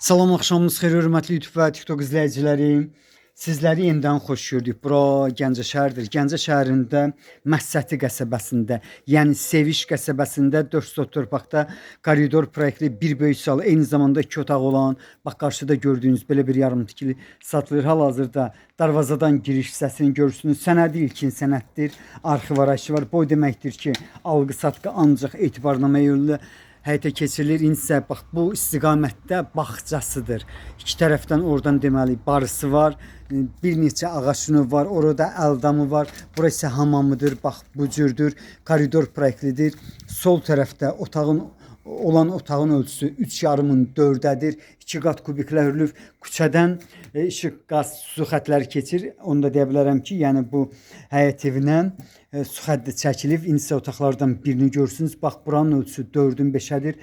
Salam, axşamınız xeyir, hörmətli YouTube və TikTok izləyiciləri. Sizləri yenidən xoş gördük. Bura Gəncə şəhəridir. Gəncə şəhərində Məhsəti qəsəbəsində, yəni Seviş qəsəbəsində 4 sot torpaqda koridor proyektli bir böyük sal, eyni zamanda iki otaq olan, bax qarşıda gördüyünüz belə bir yarım tikili satılır. Hal-hazırda darvazadan giriş hissəsini görürsünüz. Sənədi ilkin sənəddir. Arxi var, aşı var. Bu deməkdir ki, alqı-satqı ancaq etibarnamə yolu həyata keçirilir. İndi isə bax bu istiqamətdə bağçasıdır. İki tərəfdən oradan deməli barısı var. Bir neçə ağac növü var. Orada əldamı var. Bura isə hamamıdır. Bax bu cürdür. Koridor proyektlidir. Sol tərəfdə otağın olan otağın ölçüsü 3,5-ın 4-ədir. 2 qat kubiklə hörülüb. Küçədən işıq, qaz, su xətləri keçir. Onu da deyə bilərəm ki, yəni bu həyət evinə su xətti çəkilib. İndi isə otaqlardan birini görürsünüz. Bax buranın ölçüsü 4-ün 5-ədir.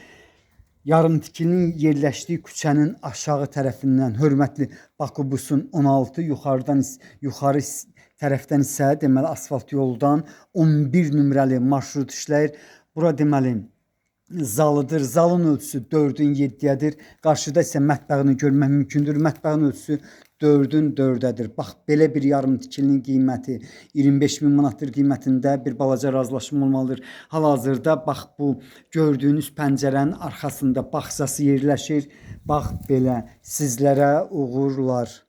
Yarım tikilinin yerləşdiyi küçənin aşağı tərəfindən hörmətli Bakubusun 16, yuxarıdan yuxarı tərəfdən isə deməli asfalt yoldan 11 nömrəli marşrut işləyir. Bura deməli zalıdır. Zalın ölçüsü 4-ün 7-yədir. Qarşıda isə mətbəxini görmək mümkündür. Mətbəxin ölçüsü 4-ün 4-ədir. Bax belə bir yarım tikilinin qiyməti 25 min manatdır, qiymətində bir balaca razılaşma olmalıdır. Hal-hazırda bax bu gördüyünüz pəncərənin arxasında bağçası yerləşir. Bax belə sizlərə uğurlar.